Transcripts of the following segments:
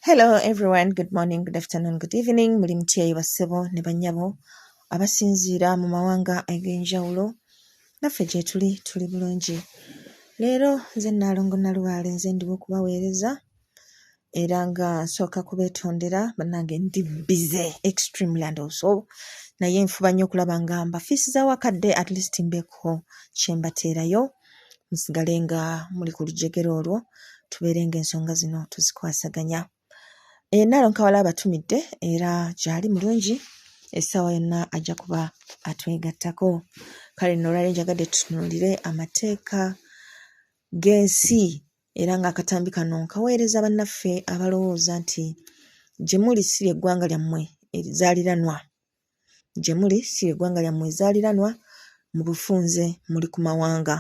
Hello everyone, good morning, good afternoon, good evening. Muli mutya eyo bassebo ne bannyabo abasinziira mu mawanga ag'enjawulo. Naffe gyetuli tuli bulungi. Leero nze Nnaalongo Nalubaale nze ndiwo okubaweereza era nga nsooka kubeetondera bannange ndi busy extremely and also naye nfuba nnyo okulaba nga mbafiisizaawo akadde at least mbeeko kye mbateerayo musigale nga muli ku lujegere olwo tubeere ng'ensonga zino tuzikwasaganya. Nnaalongo Kawala abatumidde era gy'ali mulungi essaawa yonna ajja kuba atwegattako. Kale nno olwaleero njagadde tutunuulire amateeka g'ensi era ng'akatambi kano nkaweereza bannaffe abalowooza nti gye muli si ly'eggwanga lyammwe erizaaliranwa. Gye muli si ly'eggwanga lyammwe ezaaliranwa mu bufunze muli ku mawanga.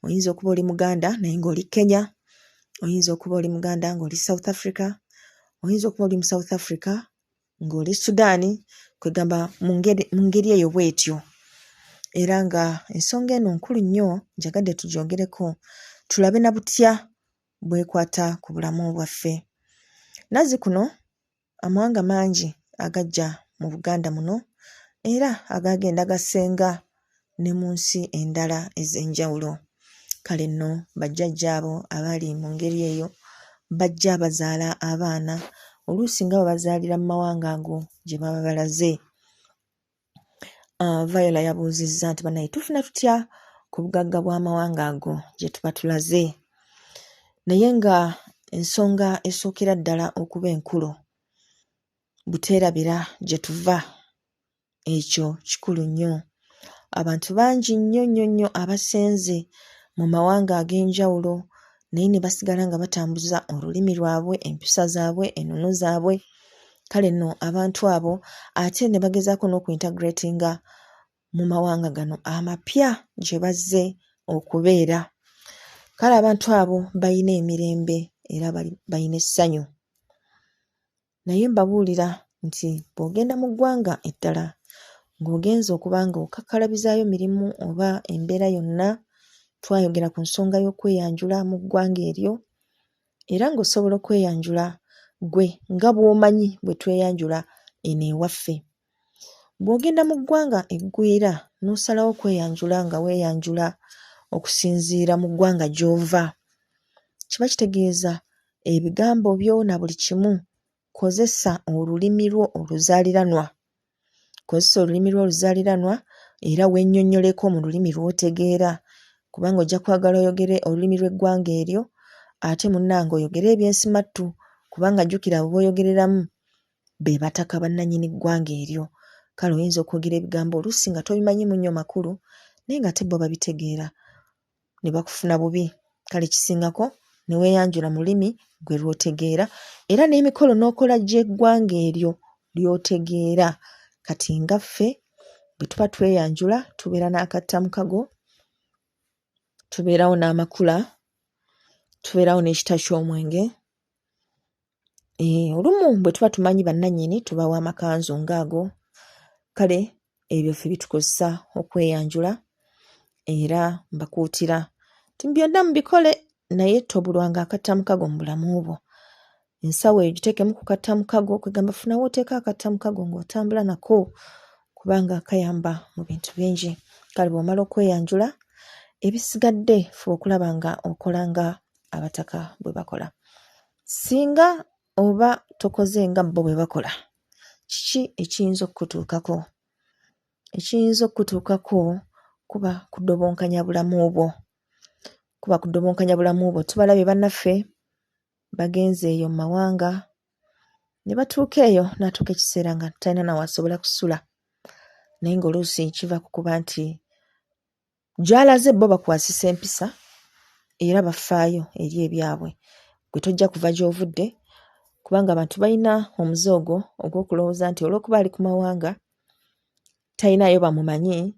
Oyinza okuba oli Muganda naye ng'oli Kenya, oyinza okuba oli Muganda ng'oli South Africa, oyinza okuba oli mu South Africa ng'oli Sudan, kwegamba mu ngeri eyo bw'etyo. Era nga ensonga eno nkulu nnyo njagadde tugyogereko tulabe na butya bw'ekwata ku bulamu bwaffe. Nazzikuno amawanga mangi agajja mu Buganda muno era agaagenda gasenga ne mu nsi endala ez'enjawulo. Kale nno bajjajja abo abali mu ngeri eyo bajja bazaala abaana oluusi nga babazaalira mu mawanga ago gye baba balaze. Viola yabuuzizza nti bannaye tufuna tutya ku bugagga bw'amawanga ago gye tuba tulaze? Naye nga ensonga esookera ddala okuba enkulu buteerabira gye tuva ekyo kikulu nnyo. Abantu bangi nnyo nnyo nnyo abasenze mu mawanga ag'enjawulo naye ne basigala nga batambuza olulimi lwabwe, empisa zaabwe, ennono zaabwe. Kale nno abantu abo ate ne bagezaako n'okuintegratinga mu mawanga gano amapya gye bazze okubeera. Kale abantu abo balina emirembe era balina essanyu. Naye mbabuulira nti bw'ogenda mu ggwanga eddala ng'ogenze okuba nga okakkalabizaayo mirimu oba embeera yonna, twayogera ku nsonga y'okweyanjula mu ggwanga eryo era ng'osobola okweyanjula ggwe nga bw'omanyi bwe tweyanjula eno ewaffe. Bw'ogenda mu ggwanga eggwira n'osalawo okweyanjula nga weeyanjula okusinziira mu ggwanga gy'ova, kiba kitegeeza ebigambo byo na buli kimu kozesa olulimi lwo oluzaaliranwa. Kozesa olulimi lwo oluzaaliranwa era weennyonnyoleko mu lulimi lw'otegeera kubanga ojja kwagala oyogere olulimi lw'eggwanga eryo ate munnange oyogere ebyensimattu kubanga jjukira abo b'oyogereramu be bataka bannannyini ggwanga eryo. Kale oyinza okwogera ebigambo oluusi nga tobimanyiimu nnyo makulu naye ng'ate bo babitegeera ne bakufuna bubi. Kale kisingako ne weeyanjula mu lulimi ggwe lw'otegeera era n'emikolo n'okola gy'eggwanga eryo ly'otegeera. Kati nga ffe bwe tuba tweyanjula tubeera n'akattamukago, tubeerawo n'amakula, tubeerawo n'ekita ky'omwenge. Olumu bwe tuba tumanyi bannannyini tubawa amakanzu ng'ago. Kale ebyo ffe bitukozesa okweyanjula era mbakuutira nti byonna mubikole naye tobulwanga akattamukago mu bulamu bwo. Ensawo eyo giteekemu ku kattamukago kwegamba funa w'oteeka akattamukago ng'otambula nako kubanga kayamba mu bintu bingi. Kale bw'omala okweyanjula ebisigadde fuba okulaba nga okola nga abataka bwe bakola. Singa oba tokoze nga bo bwe bakola, kiki ekiyinza okukutuukako? Ekiyinza okukutuukako kuba kudobonkanya bulamu bwo. Kuba kudobonkanya bulamu bwo. Tubalabye bannaffe bagenze eyo mu mawanga ne batuuka eyo n'atuuka ekiseera nga talina na w'asobola kusula naye ng'oluusi kiva ku kuba nti gy'alaze bo bakwasisa empisa era bafaayo eri ebyabwe. Ggwe tojja kuva gy'ovudde kubanga abantu balina omuze ogwo ogw'okulowooza nti olw'okuba ali ku mawanga talinaayo bamumanyi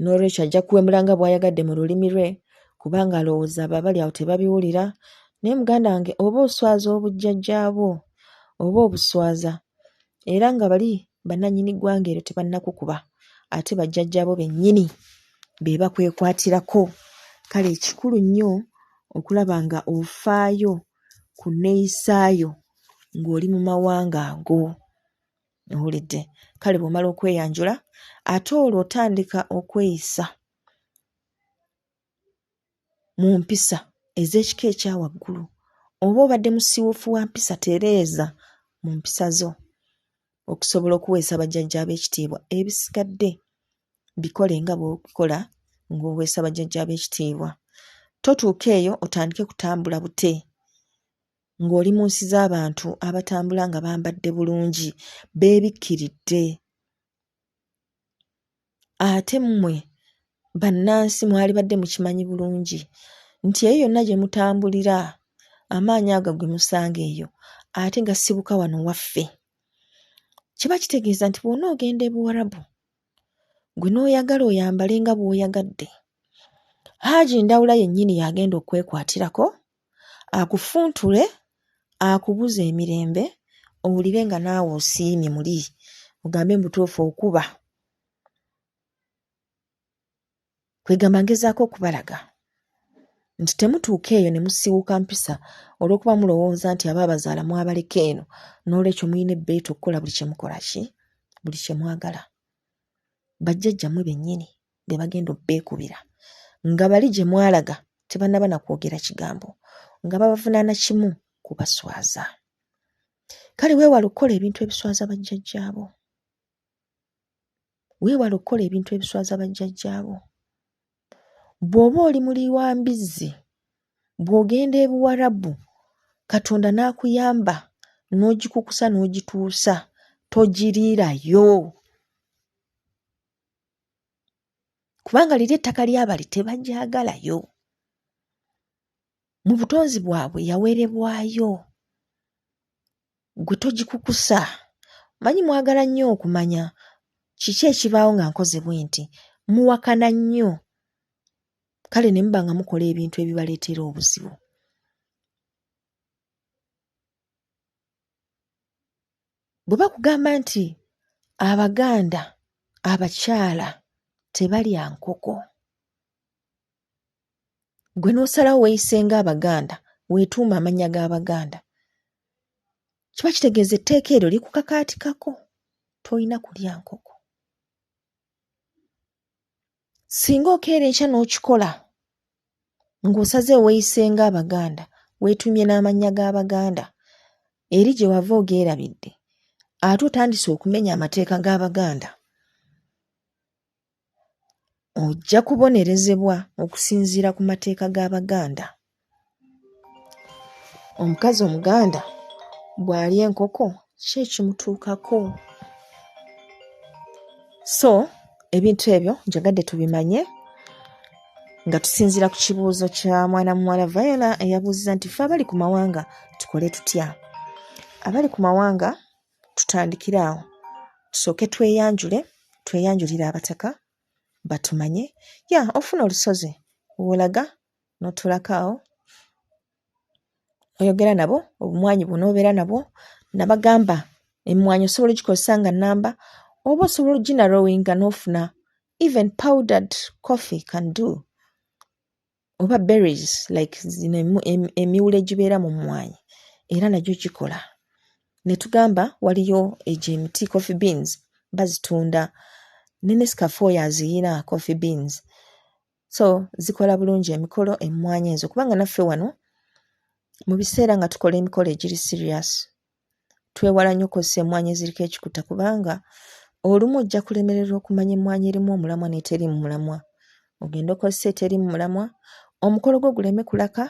n'olwekyo ajja kuwemula nga bw'ayagadde mu lulimi lwe kubanga alowooza abo abali awo tebabiwulira. Naye muganda wange oba oswaza obujjajja bwo oba obuswaza era nga bali bannannyini ggwanga eryo tebannakukuba ate bajjajjaabo bennyini be bakwekwatirako. Kale ekikulu nnyo okulaba nga ofaayo ku nneeyisa yo ng'oli mu mawanga ago. Owulidde? Kale bw'omala okweyanjula ate olwo otandika okweyisa mu mpisa ez'ekika ekya waggulu. Oba obadde musiiwuufu wa mpisa tereeza mu mpisa zo okusobola okuweesa bajjajjaabo ekitiibwa. Ebisigadde bikole nga bw'obikola ng'oweesa bajjajjaabo ekitiibwa. Totuuka eyo otandike kutambula bute ng'oli mu nsi z'abantu abatambula nga bambadde bulungi, beebikkiridde. Ate mmwe bannansi mwalibadde mukimanyi bulungi nti eyo yonna gye mutambulira amaanyi ago ge musanga eyo ate gasibuka wano waffe. Kiba kitegeeza nti bw'onoogenda e Buwarabu ggwe n'oyagala oyambale nga bw'oyagadde, Haji Ndawula yennyini y'agenda okukwekwatirako akufuntule akubuze emirembe owulire nga naawe osiimye muli ogambe mu butuufu okuba. Kwegamba ngezaako okubalaga nti temutuuka eyo ne musiiwuuka mpisa olw'okuba mulowooza nti abaabazaala mwabaleka eno n'olwekyo mulina ebbeetu okukola buli kye mukola ki buli kye mwagala. Bajjajjammwe bennyini be bagenda obbeekubira nga bali gye mwalaga tebannaba na kwogera kigambo nga babavunaana kimu kubaswaza. Kale weewale okukola ebintu ebiswaza bajjajjaabo. Weewale okukola ebintu ebiswaza bajjajjaabo. Bw'oba oli muli wa mbizzi, bw'ogenda e Buwarabu Katonda n'akuyamba n'ogikukusa n'ogituusa, togiriirayo. Kubanga liri ettaka ly'abali tebagyagalayo. Mu butonzi bwabwe yawerebwayo. Ggwe togikukusa. Omanyi mwagala nnyo okumanya kiki ekibaawo nga nkoze bwenti. Muwakana nnyo. Kale ne muba nga mukola ebintu ebibaleetera obuzibu. Bwe bakugamba nti Abaganda abakyala tebalya nkoko, ggwe n'osalawo weeyise ng'Abaganda, weetuume amannya g'Abaganda, kiba kitegeeza etteeka eryo likukakaatikako, tolina kulya nkoko. Singa okeera enkya n'okikola ng'osazeewo weeyise ng'Abaganda, weetuumye n'amannya g'Abaganda, eri gye wava ogeerabidde, ate otandise okumenya amateeka g'Abaganda, ojja kubonerezebwa okusinziira ku mateeka g'Abaganda. Omukazi Omuganda bw'alya enkoko ki ekimutuukako? So ebintu ebyo njagadde tubimanye nga tusinziira ku kibuuzo kya mwana muwala Viola eyabuuzizza nti ffe abali ku mawanga tukole tutya? Abali ku mawanga tutandikire awo tusooke tweyanjule, tweyanjulire abataka batumanye. Ya ofuna olusozi w'olaga n'otuulako awo oyogera nabo obumwanyi bw'onoobeera nabwo nabagamba emmwanyi osobola ogikozesa nga nnamba oba osobola oginarrowinga n'ofuna even powdered coffee can do oba berries like zino emiwula egibeera mu mmwanyi era nagyo gikola. Ne tugamba waliyo egyo emiti coffee beans bazitunda ne Nescafe oyo aziyina coffee beans. So zikola bulungi emikolo emmwanyi ezo kubanga naffe wano mu biseera nga tukola emikolo egiri serious twewala nnyo okukozesa emmwanyi eziriko ekikuta kubanga olumu ojja kulemererwa okumanya emmwanyi erimu omulamwa n'eteriimu mulamwa. Ogende okozese eteriimu mulamwa omukolo gwo guleme kulaka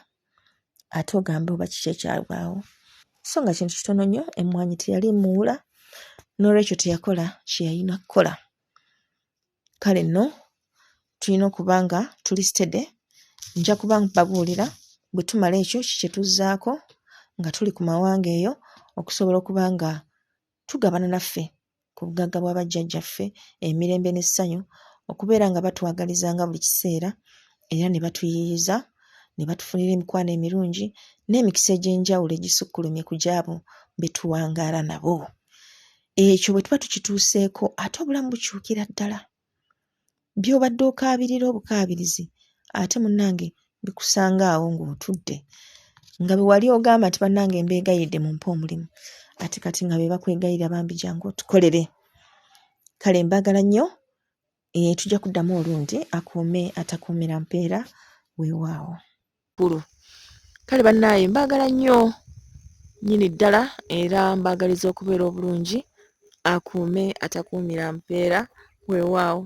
ate ogambe oba kiki ekyabaawo. So nga kintu kitono nnyo emmwanyi teyali muwula n'olwekyo teyakola kye yalina kukola. Kale nno tulina okuba nga tuli steady. Nja kuba mbabuulira bwe tumala ekyo ki kye tuzzaako nga tuli ku mawanga eyo okusobola okuba nga tugabana naffe ku bugagga bwa bajjajjaffe, emirembe n'essanyu, okubeera nga batwagalizanga buli kiseera era ne batuyiiyiza, ne batufunira emikwano emirungi n'emikisa egy'enjawulo egisukkulumye ku gy'abo be tuwangaala nabo. Ekyo bwe tuba tukituuseeko ate obulamu bukyukira ddala. By'obadde okaabirira obukaabirizi ate munnange bikusanga awo ng'otudde. Nga bwe wali ogamba nti bannange mbeegayiridde mumpe omulimu, ate kati nga be bakwegayirira bambi jangu otukolere. Kale mbaagala nnyo, eh, tujja kuddamu olundi akuume atakuumira mpeera weewaawo. Kkulu. Kale bannaaye mbaagala nnyo nnyini ddala era mbaagaliza okubeera obulungi akuume atakuumira mpeera weewaawo.